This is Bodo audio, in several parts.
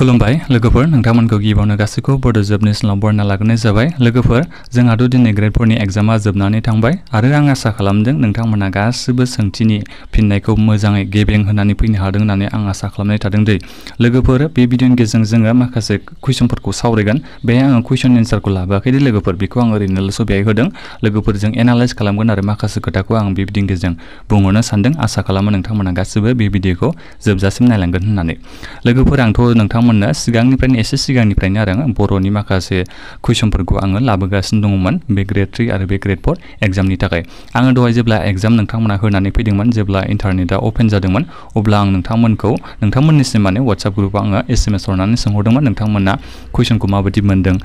खुलुमबाय लोगोफोर नोंथांमोनखौ गिबियावनो गासैखौबो बड' जब नेसनालाव बरायना लाग्रोनाय जाबाय लोगोफोर जोंहाथ' दिनै ग्रेड 4 नि एग्जामा जोबनानै थांबाय आरो आं आसा खालामदों नोंथांमोना गासिबो सोंथिनि फिननायखौ मोजाङै गेबें होनानै फैनो हादों होननानै आं आसा खालामनाय थादों दै लोगोफोर बे भिडिअनि गेजेरजों जोङो माखासे कुइसनफोरखौ सावरायगोन बे आङो कुइसन एन्सारखौ लाबोआखै दे लोगोफोर बेखौ आं ओरैनोल'सो बेहाय होदों लोगोफोरजों एनालाइज खालामगोन आरो माखासे खोथाखौ आं बे भिडिअनि गेजेरजों बुंहरनो सानदों आसा खालामो नोंथांमोना गासिबो बे भिडिअखौ जोबजासिम नायलांगोन होननानै लोगोफोर आंथ' नोंथांमोननो सिगांनिफ्रायनो एसे सिगांनिफ्रायनो आरो बर'नि माखासे कुइसनफोरखौ आङो लाबोगासिनो दङमोन बे ग्रेड 3 आरो बे ग्रेड 4 एग्जामनि थाखाय आङो दहाय जेब्ला एग्जाम नोंथांमोना होनानै फैदोंमोन जेब्ला इन्टारनेटआ अपेन जादोंमोन अब्ला आं नोंथांमोननिसिम माने WhatsApp ग्रुपआव आङो SMS हरनानै सोंहरदोंमोन नोंथांमोना कुइसनखौ माबायदि मोनदों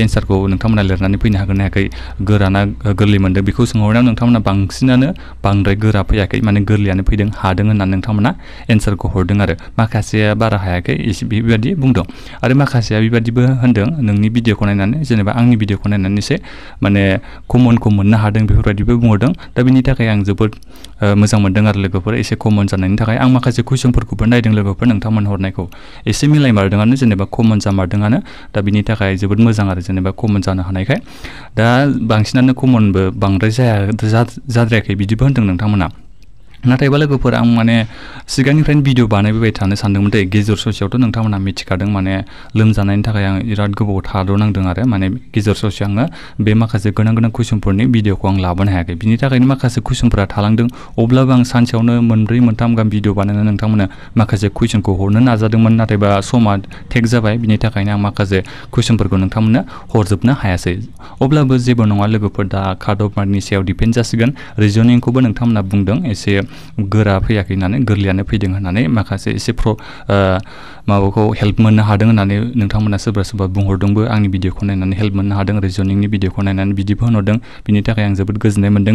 एन्सारखौ नोंथांमोना लिरनानै फैनो हागोन ना हायाखै गोराना गोरलै मोनदों बेखौ सोंहरनायाव नोंथांमोना बांसिनानो बांद्राय गोरा फैयाखै माने गोरलैयानो फैदों हादों होननानै नोंथांमोना एन्सारखौ हरदों आरो माखासेया बारा हायाखै एसे बेबायदि बुंदों आरो माखासेया बेबायदिबो होनदों नोंनि भिडिअखौ नायनानै जेनेबा आंनि भिडिअखौ नायनानै एसे माने कमनखौ मोननो हादों बेफोरबायदिबो बुंहरदों दा बेनि थाखाय आं जोबोद मोजां मोनदों आरो लोगोफोर एसे कमन जानायनि थाखाय आं माखासे कुइसनफोरखौबो नायदों लोगोफोर नोंथांमोन हरनायखौ एसे मिलायमारदोंआनो जेनेबा कमन जामारदोंआनो दा बिनि थाखाय जोबोद मोजां आरो जेनेबा कमन जानो हानायखाय दा बांसिनानो कमनबो बांद्राय जाद्रायाखै बिदिबो होनदों नोंथांमोना नाथायबा लोगोफोर आं माने सिगांनिफ्रायनो भिडिअ बानायबाय थानो सानदोंमोन दे गेजेर ससेयावथ' नोंथांमोना मिथिखादों माने लोमजानायनि थाखाय आं बिराद गोबाव थाद'नांदों आरो माने गेजेर ससे आङो बे माखासे गोनां कुइसनफोरनि भिडिअखौ आं लाबोनो हायाखै बिनि थाखायनो माखासे कुइसनफोरा थालांदों अब्लाबो आं सानसेयावनो मोनब्रै मोनथाम गाहाम भिडिअ बानायनानै नोंथांमोननो माखासे कुइसनखौ हरनो नाजादोंमोन नाथायबा समा टेक जाबाय बिनि थाखायनो आं माखासे कुइसनफोरखौ नोंथांमोननो हरजोबनो हायासै अब्लाबो जेबो नङा लोगोफोर दा काट अफ मार्कनि सायाव डिपेन्ड जासिगोन रिजनिंखौबो नोंथांमोना बुंदों एसे गोरा फैयाखै होननानै गोरलैयानो फैदों होननानै माखासे एसे माबाखौ हेल्प मोननो हादों होननानै नोंथांमोना सोरबा बुंहरदोंबो आंनि भिडिअखौ नायनानै हेल्प मोननो हादों रिजनिंनि भिडिअखौ नायनानै बिदिबो होनहरदों बिनि थाखाय आं जोबोद गोजोननाय मोनदों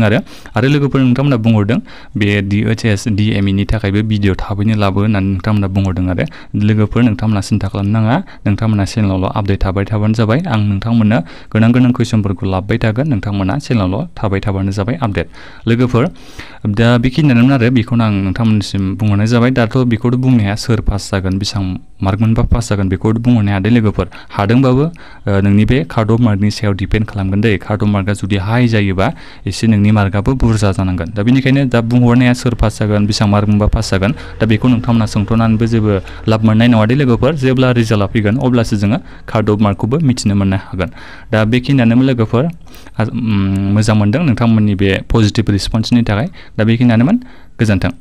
आरो लोगोफोर नोंथांमोना बुंहरदों बे DHS DME नि थाखायबो भिडिअ थाबैनो लाबो होननानै नोंथांमोना बुंहरदों आरो लोगोफोर नोंथांमोना सिन्था खालामनो नाङा नोंथांमोना चेनेलावल' आपडेट थाबाय थाबानो जाबाय आं नोंथांमोननो गोनां कुइसनफोरखौ लाबोबाय थागोन नोंथांमोना चेनेलावल' थाबाय थाबानो जाबाय आपडेट लोगोफोर दा बेखिनियानोमोन आरो बेखौनो आं नोंथांमोननिसिम बुंहरनाय जाबाय दाथ' बेखौथ' बुंनो हाया सोर पास जागोन बेसेबां मार्क मोनबा पास जागोन बेखौथ' बुंहरनो हाया दे लोगोफोर हादोंबाबो नोंनि बे काट अफ मार्कनि सायाव डिपेन्ड खालामगोन दे काट अफ मार्कआ जुदि हाइ जायोबा एसे नोंनि मार्कआबो बुरजा जानांगोन दा बेनिखायनो दा बुंहरनाया सोर पास जागोन बेसेबां मार्क मोनबा पास जागोन दा बेखौ नोंथांमोना सोंथ'नानैबो जेबो लाब मोननाय नङा दे लोगोफोर जेब्ला रिजाल्टआ फैगोन अब्लासो जोङो काट अफ मार्कखौबो मिथिनो मोननो हागोन दा बेखिनियानो लोगोफोर मोजां मोनदों नोंथांमोननि बे पजिटिभ रिस्पन्सनि थाखाय दा बेखिनियानोमोन गोजोन्थों